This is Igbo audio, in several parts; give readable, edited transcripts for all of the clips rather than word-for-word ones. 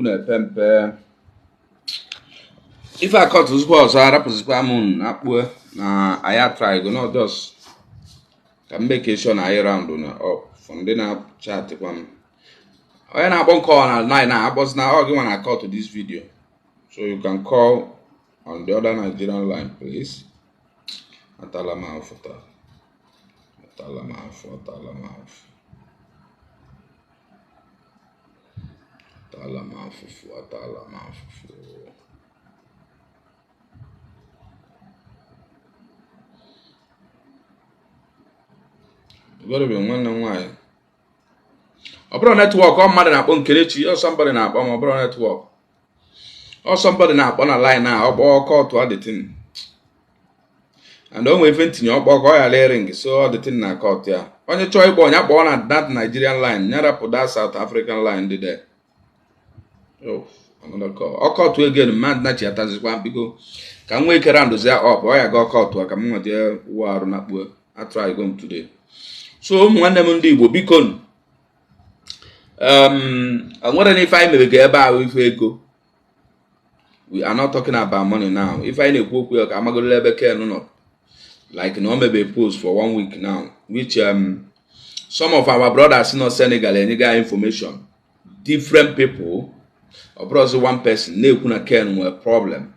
Na-epe mpe ife akọtụzikwa ọzọ, arapụzikwa m na akpue na anyị atrygo, not just ka m make sure na anyị round na up for ndị na-chatkwa m. Onye na-akpọ nke ọ na line na-akpọzi na ọ gị nwa na cut this video, so you can call on the other Nigerian line, please. Atala m afọ taa, atala m afọ, atala m afọ, atala m afụfụ, atala m afụfụ. Ugorobe nwanne m nwaanyị, ọ bụrụ network ọ mmadụ na-akpọ Nkelechi, ọ somebody na-akpọ ma ọ bụrụ network, ọ somebody na-akpọ na line a, ọ kpọọ cut the thing and o nwee ife ntinye ọkpọ ka ọ ghara ring, so ọ the thing na cut ya. Onye chọọ ịkpọ, onye kpọọ na that Nigerian line, ya rapụ that South African line dị there. Oh, another call. Ọ cut again, mmadụ nachiatazikwa. Biko, ka m nwee ike roundzie up, ọ ya ga cut ka m nweta wụ arụ na kpuo. I try go today. So ụmụ nwanne m ndị Igbo, biko, nwere na ife anyị mere ga ebe ahụ ife ego. We are not talking about money now. Ife anyị na-ekwu okwu ya ka amagolola ebe Ken nọ, like na o mebe post for one week now, which some of our brothers nọ Senegal enyega information. Different people, ọ bụrụzi one person na-ekwu na Ken nwere problem,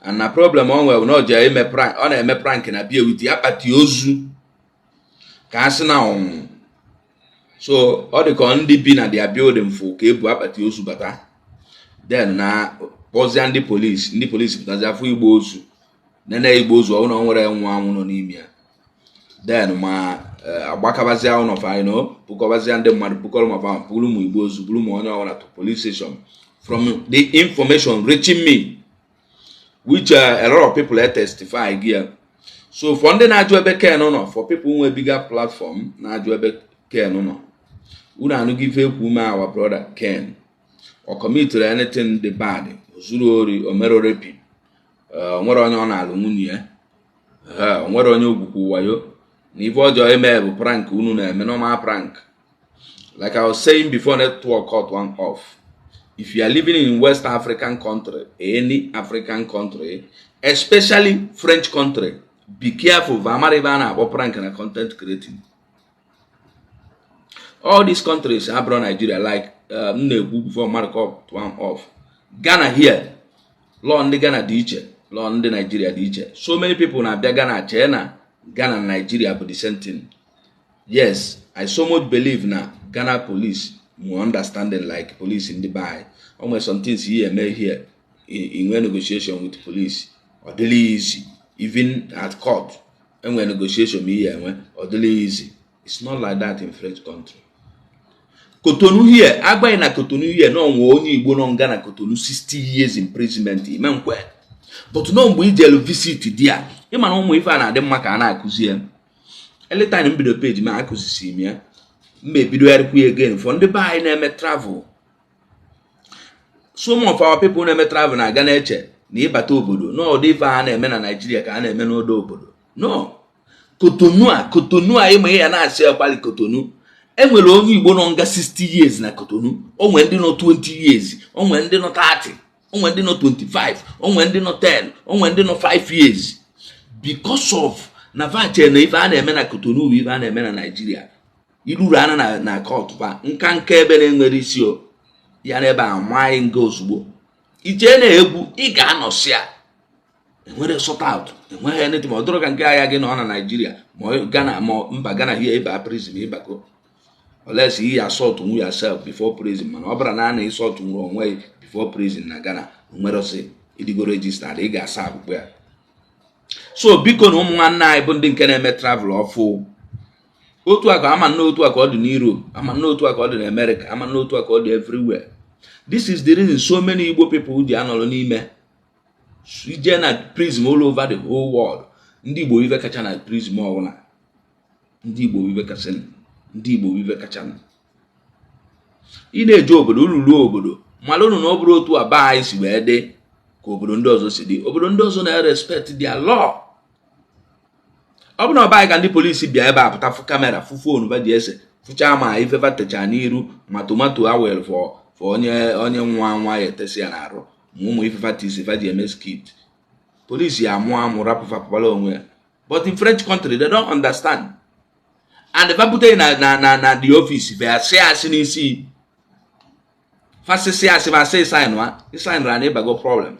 and na problem ọ nwere na ọ jee ime prank, ọ na-eme prank na bia with akpati ozu ka a sị na ọnwụ. So ọ dị ka ndị bi na their building fụ ka ebu akpati ozu bata, then na kpọzie ndị polisi. Ndị polisi pụtazi afọ igbo ozu, nene igbo ozu, ọ na ọ nwere nwa anwụ nọ n'ime ya. Then ma agbakabazia ụlọ fa, bukọbazia ndị mmadụ, bukọrọ ma fa buru ụmụ igbo ozu, buru ma onye ọbụla to police station. From the information reaching me, which a lot of people testify here. So for ndị na-ajụ ebe Ken nọ, for people nwe bigger platform na-ajụ ebe Ken nọ, unu anụghị ife ekwu me our brother Ken. Ọ committed anything dị bad? O zuru ori? O mere rape? O nwere onye ọ na-alụ nwunye ya? O nwere onye ogwukwu wayo na ife ọjọọ eme bụ prank unu na-eme, normal prank. Like I was saying before network cut one off, if you are living in West African country, any African country, especially French country, be careful. Va amara ebe a na-akpọ prank na content creating. All these countries abụrụ Nigeria. Like m na-ekwu before mmadụ cut one off, Ghana here, law ndị Ghana dị iche, law ndị Nigeria dị iche. So many people na-abịa Ghana chee na Ghana na Nigeria bụ the same thing. Yes, I so much believe na Ghana police nwee understanding like police ndị be anyị. O nwere some things you eme here, inwe negotiation with police, ọ dịla easy. Even at court, enwere negotiation ma ihe enwe, ọ dịla easy. It's not like that in French country. Cotonou here, agbaghị na Cotonou here na onwe onye Igbo nọ nga na Cotonou 60 years imprisonment, ime nkwe. But nọ mgbe ijelu visit di ya, ịma na ụmụ ife a na-adị mma ka a na-akụzi ya. Anytime m bido page ma akụzisi m ya, mma ebidogharịkwa ya again for ndị be anyị na-eme travel. Some of our people na-eme travel na-aga na-eche na ịbata obodo n'ọdị ife a na-eme na Naijiria ka a na-eme n'ọdụ obodo. No, Cotonou a, Cotonou a, ịma ya na-asị ọkpali Cotonou, enwere onye Igbo nọ nga 60 years na Cotonou. O nwere ndị nọ 20 years, o nwere ndị nọ 30, o nwere ndị nọ 25, o nwere ndị nọ 10, o nwere ndị nọ 5 years, because of na vache na ife a na-eme na Cotonou bụ ife a na-eme na Naijiria. Iruru ana na court fa nka nka ebe na-enwere isi o ya n'ebe a maghị nga ozugbo ichee na egwu ị ga-anọsi ya, enwere sort out, enweghị anything. Ma ọ dụrụ ka nke agha gị nọ na Naijiria ma Ghana ma mba Ghana hie, ịba prison ịbago, unless you assault nwu yourself before prison. Mana ọ bụrụ na a na ịsọt nwere onwe before prison na Ghana, nwerọsị ịdịgo registered, ị ga-asa akpụkpọ ya. So biko, na ụmụ nwanne anyị bụ ndị nke na-eme travel ọfụ, otu a ka ama nna, otu a ka ọ dị n'Europe, ama nna, otu a ka ọ dị n'Amerika, ama nna, otu a ka ọ dị everywhere. This is the reason so many Igbo people ji anọrọ n'ime ije na prison all over the whole world. Ndị Igbo ife kacha na prison ọbụla, ndị Igbo ife kacha, ndị Igbo ife kacha. Ị na-eje obodo unu, ruo obodo, mara unu na ọ bụrụ otu a be anyị si wee dị ka obodo ndị ọzọ si dị. Obodo ndị ọzọ na-respect their law. Ọ bụ na ọba anyị ka ndị polisi bịa ebe a pụta, fụ camera, fụ phone ba ji ese, fụchaa ma ife fa techa n'iru ma tomato awel for For onye nwa nwa ya etesi ya n'arụ, ma ụmụ ife fatisi fa ji eme skit, police ya amụ amụ rapụ fa pụpala onwe ya. But in French country, they don't understand, and fa bute na the office, fa asị asị n'isi fasịsị asị ma asị sign wa sign ra na ịbago problem.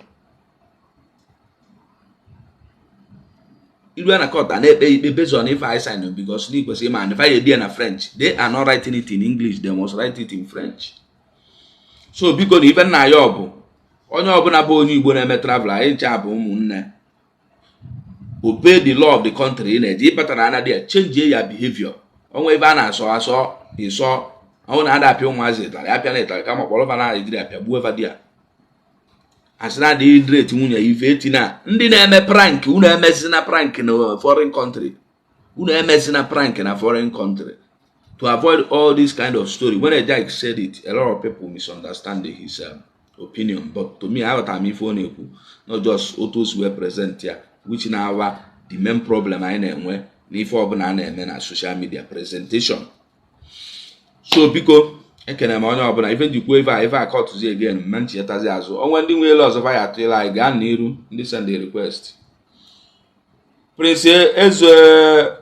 Iru na court, a na-ekpe ikpe based on ife I sign, because na ikwesịrị ịma and if I ede na French, they are not writing it in English, they must write it in French. So biko, na ife nna ya ọ bụ onye ọbụla bụ onye Igbo na-eme travel, anyị ncha bụ ụmụnne. Obey the law of the country ị na-eje. Ịbatara ana there, change ya behavior. Onwe ebe a na-asọ asọ ịsọ ọnwụ na ada apịa ụmụazị ịtarị, apịa na ịtarị, kama kpọrọ fa na ejiri apịa gbuo fa di ya, asị na adịghị direct nwunye ya ife etina. Ndị na-eme prank, unu emezina prank na foreign country, unu emezina prank na foreign country, to avoid all this kind of story. When Ejike said it, a lot of people misunderstand his opinion, but to me, aghọtara m ife ọ na-ekwu, not just otu o si wee present ya, which na-awa the main problem anyị na-enwe n'ife ọbụla a na-eme na social media presentation. So biko, ekene m onye ọbụla. Ife njikwa ife a, ife a kọtụzi again, mma nchietazi azụ onwe ndị nwe elu ọzọ fa ya atụela anyị. Gaa n'iru, ndị send a request. Prince Eze,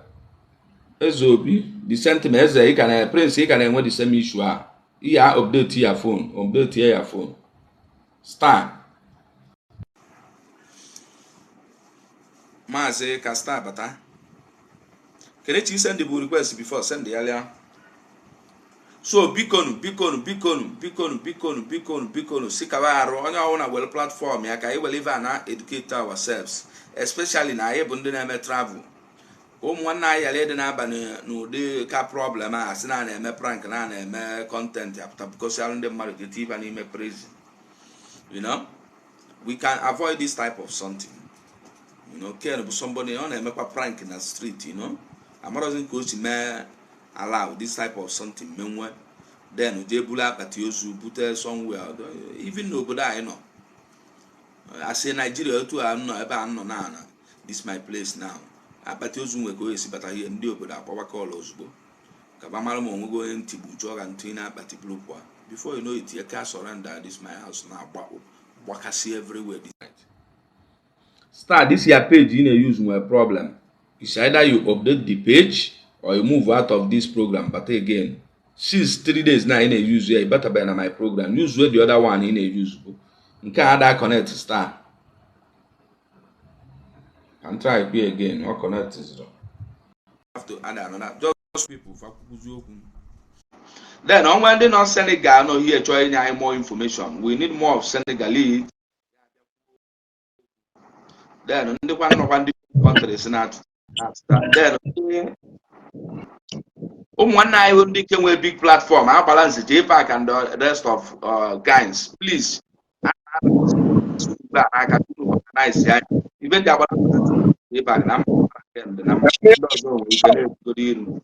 Eze Obi, the sentiment eze ị ka na Prince, ị ka na-enwe the same issue a. Iya update ya phone, update ya phone star. Maazị ka star bata. Kelechi, send bụ request before send ya lịa. So bikonu, bikonu, bikonu, bikonu, bikonu, bikonu, bikonu, si kawa arụ onye ọbụla were platform ya ka anyị were ife a na educate ourselves, especially na anyị bụ ndị na-eme travel. Ụmụ nwanne anyị ghara ịdị na-aba n'ụdị ka problem a sị na a na-eme prank, na a na-eme content, apụta bukọsịalụ ndị mmadụ ga ịba n'ime prison. We can avoid this type of something. Ken bụ somebody ọ na-emekwa prank na street. Amarozi ka o si mee allow this type of something menwe, then jee buru akpati ozu bute somewhere, even n'obodo anyị nọ, asị Naijiria otu a nọ ebe a nọ na this my place now. Akpati ozu nwe ka o esi bata ihe, ndị obodo akpọwa call ozugbo ka ba mara ma onwego onye ntigbu chọọ ka ntụ na akpati buru pụọ. Before you know it, you can surrender this my house na agba gbakasị everywhere this night. Start this your page ị na-use nwere problem. It's either you update the page or you move out of this program. But again, since 3 days now ị na-use ya, ị batabeghị na my program. Use the other one ị na-use bụ nke a ada connect. Star can try kwe again, ọ connect zero. Have to add another just people fa kwuzi okwu. Then onwe ndị nọ Senegal nọ here chọọ inye anyị more information. We need more of Senegalese. Then ndị kwa nọkwa ndị countries na then ụmụ nwanne anyị bụ ndị nke nwee big platform agbara nze JPAC and the rest of guys, please, aka organize ya ibe ndị agbara JPAC na ndị ọzọ nwere ike na-ebugodo iru.